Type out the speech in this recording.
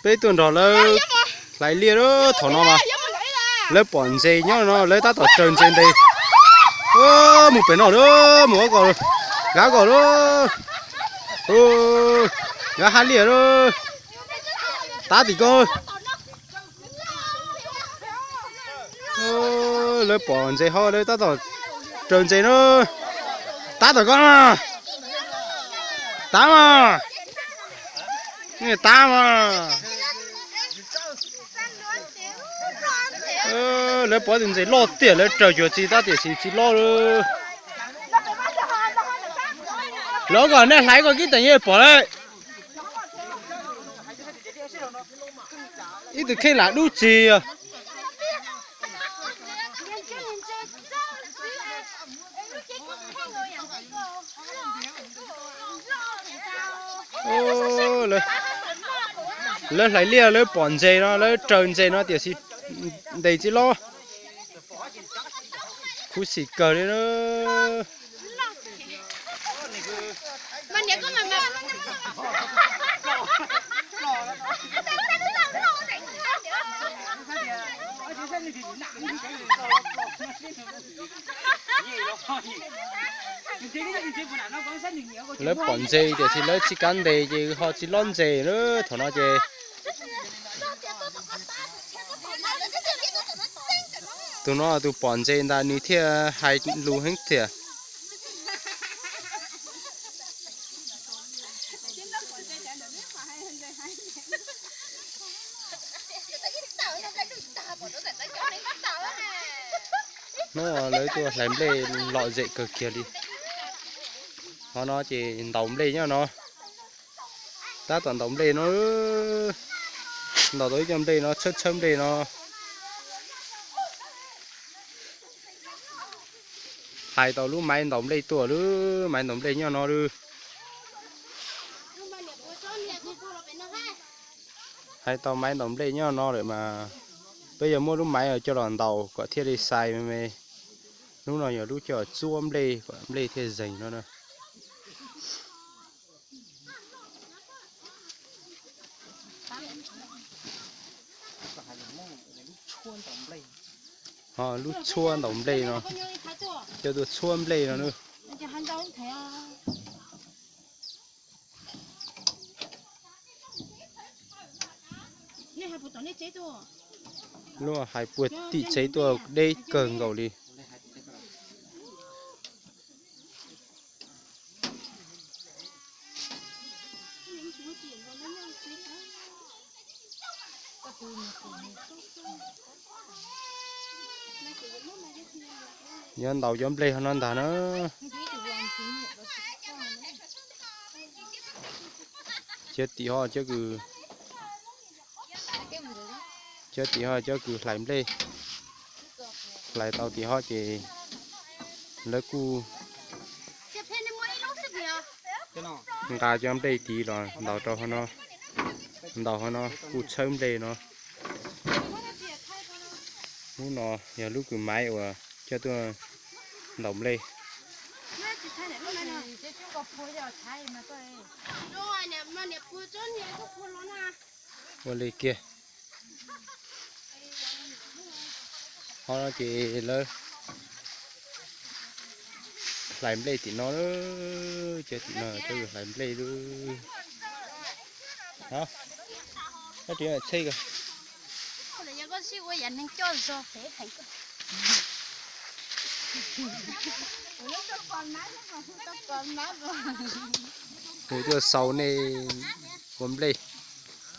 Peb tuaj nrog lawv hlais liaj lawm, thaum no mas lawv pom ntses nyob no lawv tab tom raws ntses ntes. Mus pem no lawm, mus kom, nkag kom lawm, nkag hab liaj lawm, tab tim ko. Lawv pom ntses ho lawv tab tom raws ntses na. Tab tom ko, tab mas, tab mas. Lawv pom tus ntses loj tiag lawv raws cuag tsis tab tiam sis tsis loj li. Lawv kom nej hlais kom kib teem yeej pom lawm. Ib tug kheej lam dub tsis. Lawv hlais liaj lawv pom ntses no lawv raws ntses no tiam sis ntes tsis loj. Khuv xim kawg li na. Lawv pom ntses tiam sis lawv tsis kam ntes ces ho tsis lob ntses na. Thaum no ces tus no tus pom ntses ntag nws thiaj hais lus heev tiag. Hnub no lawv tuaj hlais nplej lom zem kawg kiag li. Qhov no ces ntaus nplej nyob no. Tab tom ntaus nplej no. Ntaus tau ib co nplej no, tshawb tshawb nplej no. Hais tau lub maiv ntaus nplej tuaj, lub maiv ntaus nplej nyob no lawm. Hais tau maiv ntaus nplej nyob no lawm mas peb yuav muab lub maiv coj los ntaus kom thiaj li xais me me. Hnub no yog lub coj txuab nplej kom nplej thiaj zeeg no na. Ho lub tshuab ntaus nplej no, coj tuaj tshuab nplej no na. Luag hais puag tim tsev tuaj deb kawg nkaus li. Yuav ntaus cov nplej ho no ntag na. Cov tim ho cov kws, cov tim ho cov kws hlais nplej, hlais tau tim ho ces lawv kuj nqa cov nplej tid los ntaus rau ho no, ntaus ho no kuj tshawb nplej no. Lub no yog lub kws maiv uas coj tuaj ntaus nplej. Ua li kiag. Ho no ces lawv hlais nplej tim no, cov tim no cov hlais nplej lub. Tsheb kuv tuaj xaus nej ua nplej.